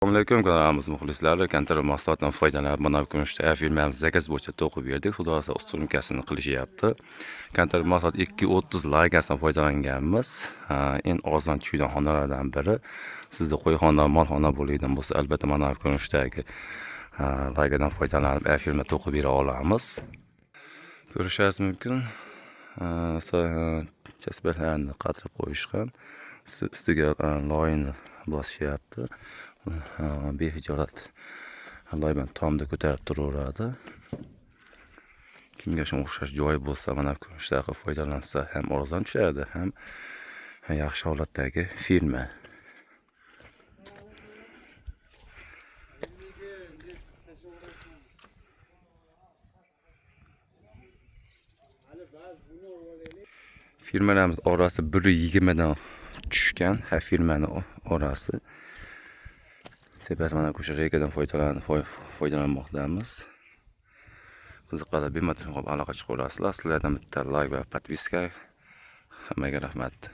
Assalomu alaykum kanalimiz muxlislari. Kantar mahsulotidan foydalanib, mana ko'rinishda firmamiz заказ bo'yicha to'qib berdik. Xudo xohlasa, установка sini qilishyapti. Kantar mahsulot 2.30 лайка sidan foydalanganmiz. Eng arzon tushadigan xonalardan biri. Sizda qo'yxona, molxona bo'ladigan bo'lsa, albatta mana ko'rinishdagi лайка dan foydalanib firma to'qib bera olamiz. Ko'rishingiz mumkin. Chaspalarni qatirib qo'yishgan. Ustiga loyni bosishyapti. Behijolat loy bilan tomni ko'tarib turaveradi. Kimga shunga o'xshash joy bo'lsa, mana ko'rinishdagi foydalansa ham arzon tushadi, ham yaxshi holatdagi firma. Firmalarimiz orasi 1.20 dan tushgan, har firmani orasi. Tepasi mana o'sha рейка dan foydalanmoqdamiz. Qiziqqanlar bemalol aloqa chiqaverasizlar. Sizlardan bitta layk va подписка. Hammaga rahmat.